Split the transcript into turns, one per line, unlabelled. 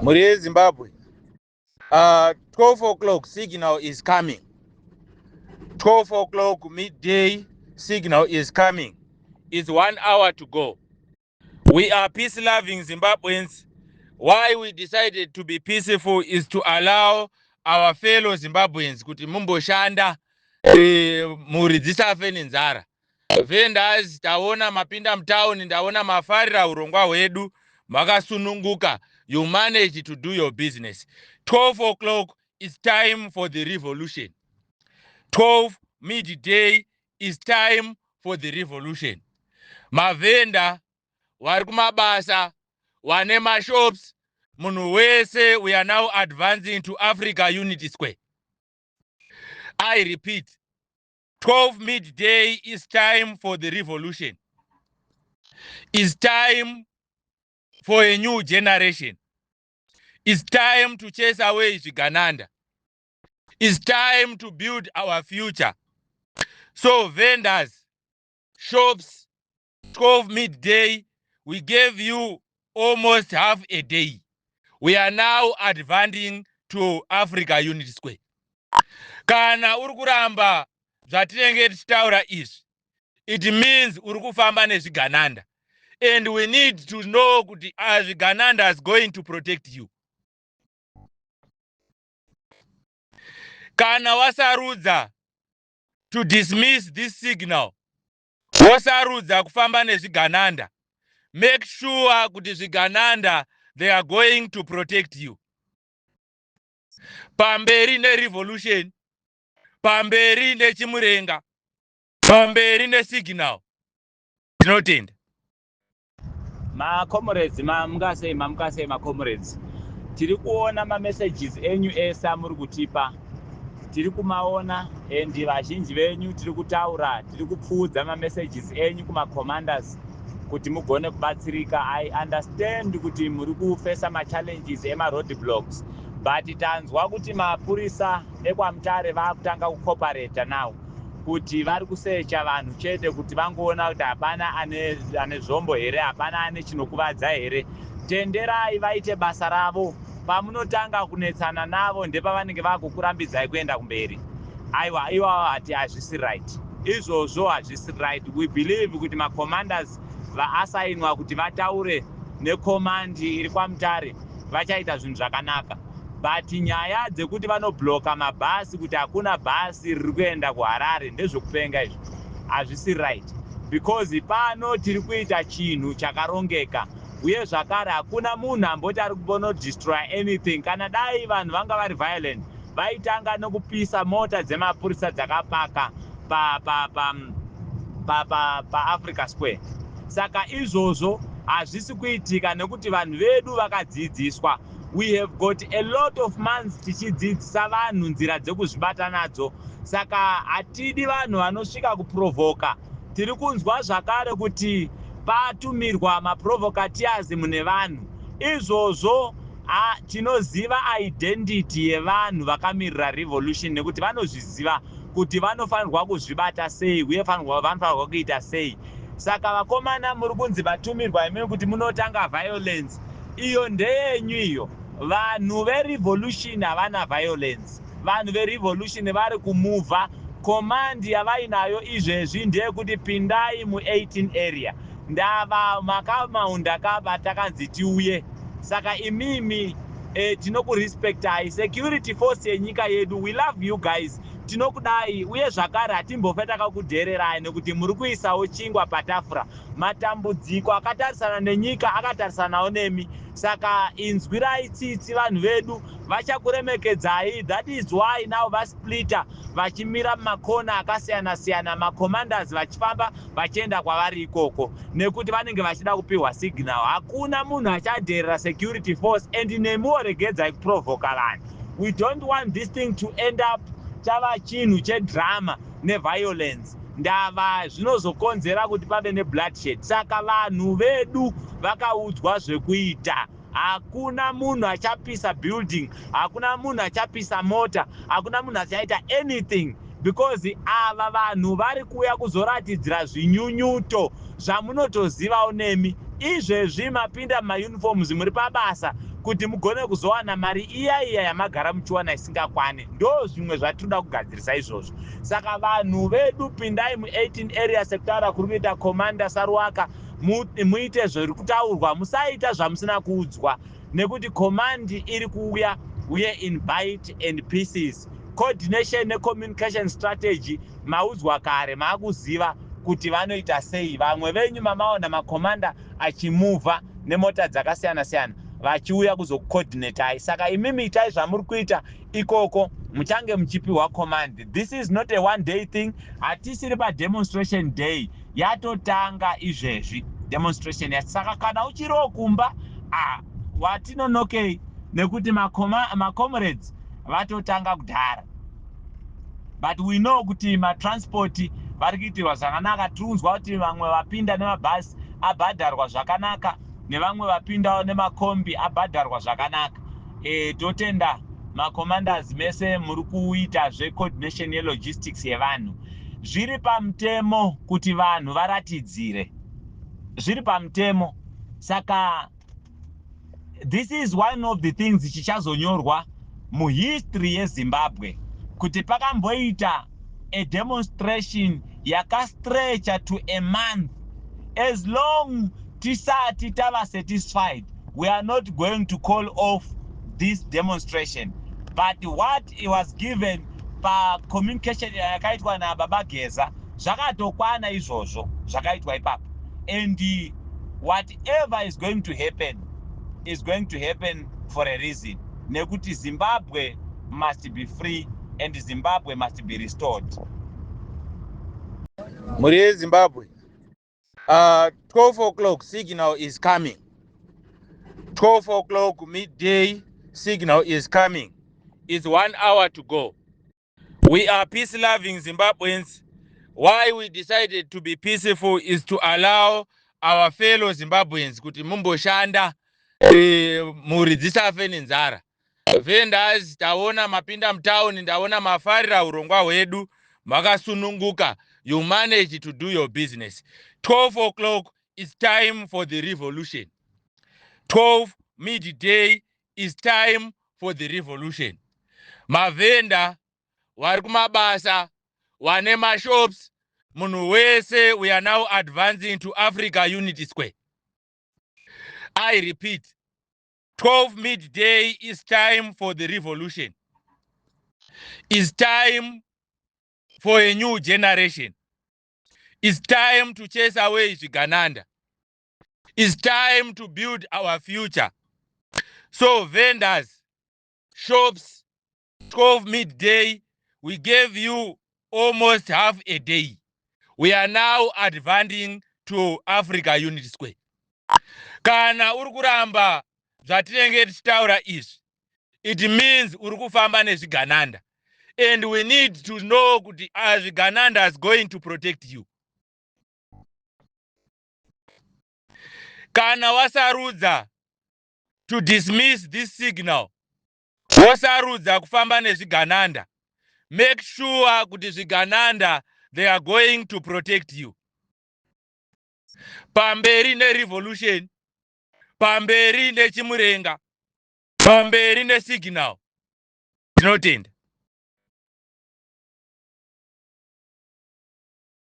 Mhuri yeZimbabwe, 12 o'clock signal is coming. 12 o'clock midday signal is coming. It's 1 hour to go. We are peace loving Zimbabweans. Why we decided to be peaceful is to allow our fellow Zimbabweans kuti mumboshanda, mhuri dzisafe nenzara. Vendors, taona mapinda mutauni, ndaona mafarira urongwa hwedu, makasununguka. You manage to do your business. 12 o'clock is time for the revolution. 12 midday is time for the revolution. Mavhenda vari kumabasa, vane mashops, munhu wese, we are now advancing to Africa Unity Square. I repeat, 12 midday is time for the revolution, is time for a new generation, is time to chase away zvigananda, is time to build our future. So vendors, shops, 12 midday, we gave you almost half a day. We are now advancing to Africa Unity Square. Kana uri kuramba zvatinenge tichitaura izvi, it means uri kufamba nezvigananda, and we need to know kuti are zvigananda is going to protect you. Kana wasarudza to dismiss this signal, wosarudza kufamba nezvigananda, make sure kuti zvigananda, they are going to protect you. Pamberi nerevolution, pamberi nechimurenga, pamberi nesignal. Tinotenda.
Macomrades, mamuka sei, mamuka sei macomrades? Tiri kuona mamessages enyu ese amuri kutipa, tiri kumaona, and vazhinji venyu tiri kutaura, tiri kupfuudza mamessages enyu kumacommanders kuti mugone kubatsirika. I understand kuti muri kufesa machallenges emaroad blocks, but tanzwa kuti mapurisa ekwaMutare vaakutanga kucooperata now, kuti vari kusecha vanhu chete kuti vangoona kuti hapana ane zvombo here, hapana ane chinokuvadza here. Tenderai vaite basa ravo. Pamunotanga kunetsana navo, ndepavanenge vakukurambidzai kuenda kumberi. Aiwa, iwavo hati hazvisi right izvozvo, hazvisi right. We believe kuti macommanders vaasainwa kuti vataure necommand iri kwaMutare vachaita zvinhu zvakanaka, but nyaya dzekuti vanobloka mabhasi, kuti hakuna bhasi riri kuenda kuHarare, ndezvekupenga izvo, hazvisi right, because pano tiri kuita chinhu chakarongeka. Uye zvakare hakuna munhu amboti ari kumbonodestroy anything. Kana dai vanhu vanga vari violent, vaitanga nokupisa mota dzemapurisa dzakapaka paAfrica pa, pa, pa Square. Saka izvozvo hazvisi kuitika nekuti vanhu vedu vakadzidziswa. We have got a lot of months tichidzidzisa vanhu nzira dzekuzvibata nadzo, saka hatidi vanhu vanosvika kuprovoka. Tiri kunzwa zvakare kuti patumirwa maprovocateurs mune vanhu. Izvozvo tinoziva identity yevanhu vakamirira revolution, nekuti vanozviziva kuti vanofanirwa kuzvibata sei uye vanofanirwa kuita sei. Saka vakomana muri kunzi vatumirwa imimi kuti munotanga violence, iyo ndeyenyu iyo. Vanhu verevolution havana violence. Vanhu verevolution vari kumuvha. Command yavainayo izvezvi ndeyekuti pindai mu18 area. Ndava makamaunda kaba takanzi tiuye. Saka imimi, tinokurespectai, security force yenyika yedu. We love you guys, tinokudai, uye zvakare hatimbofe takakudhererai, nekuti muri kuisawo chingwa patafura. Matambudziko akatarisana nenyika akatarisanawo nemi, saka inzwirai tsitsi vanhu vedu, vachakuremekedzai. That is why now vasplita vachimira mumakona akasiyana-siyana, macommanders vachifamba vachienda kwavari ikoko, nekuti vanenge vachida kupiwa signal. Hakuna munhu achadherera security force, and nemiwo regedzai kuprovoka vanhu. We don't want this thing to end up chava chinhu chedrama neviolence, ndava zvinozokonzera kuti pave nebloodshed. Saka vanhu vedu vakaudzwa zvekuita. Hakuna munhu achapisa building, hakuna munhu achapisa mota, hakuna munhu achaita anything, because ava vanhu vari kuuya kuzoratidzira zvinyunyuto zvamunotozivawo nemi. Izvezvi mapinda mumauniforms, muri pabasa. Kuti mugone kuzowana mari iya iya yamagara muchiwana isingakwane. Ndo zvimwe zvatinoda kugadzirisa izvozvo. Saka vanhu vedu, pindai mu18 area sekutaura kuri kuita Commander Saruwaka, muite zviri kutaurwa, musaita zvamusina kuudzwa, nekuti command iri kuuya uye in bite and pieces. Coordination necommunication strategy maudzwa kare, maakuziva kuti vanoita sei. Vamwe venyu mamaona makomanda achimuvha nemota dzakasiyana-siyana vachiuya kuzokucoordinatai. Saka imimi itai zvamuri kuita ikoko, muchange muchipiwa command. This is not a one day thing. Hatisiri pademonstration day, yatotanga izvezvi demonstration yacho. Saka kana uchiriwo kumba, ah, watinonokei, nekuti macomrades vatotanga kudhara. But we know kuti matransport vari kuitirwa zvakanaka. Tirikunzwa kuti vamwe vapinda nemabhasi abhadharwa zvakanaka, nevamwe vapindawo nemakombi abhadharwa zvakanaka. Totenda macommanders mese muri kuita zvecoordination yelogistics yevanhu. Zviri pamutemo kuti vanhu varatidzire, zviri pamutemo. Saka this is one of the things chichazonyorwa muhistory yeZimbabwe, kuti pakamboita a demonstration yakastretcha to a month. As long tisati tava satisfied, we are not going to call off this demonstration. But what was given pacommunication yakaitwa nababa Geza zvakatokwana izvozvo zvakaitwa ipapo, and whatever is going to happen is going to happen for a reason, nekuti Zimbabwe must be free and Zimbabwe must be restored.
Mhuri yeZimbabwe, 12 o'clock signal is coming. 12 o'clock midday signal is coming. It's one hour to go. We are peace loving Zimbabweans. Why we decided to be peaceful is to allow our fellow Zimbabweans kuti mumboshanda, mhuri dzisafe nenzara. Vendors, taona mapinda mutauni, ndaona mafarira urongwa hwedu, makasununguka. You manage to do your business. 12 o'clock is time for the revolution. 12 midday is time for the revolution. Mavhenda vari kumabasa, vane mashops, munhu wese, we are now advancing to Africa Unity Square. I repeat, 12 midday is time for the revolution, is time for a new generation, it's time to chase away zvigananda, it's time to build our future. So vendors, shops, 12 midday, we gave you almost half a day. We are now advancing to Africa Unity Square. Kana uri kuramba zvatinenge tichitaura izvi, it means uri kufamba nezvigananda, and we need to know kuti are zvigananda is going to protect you. Kana wasarudza to dismiss this signal, wosarudza kufamba nezvigananda, make sure kuti zvigananda, they are going to protect you. Pamberi nerevolution, pamberi nechimurenga, pamberi nesignal. Tinotenda.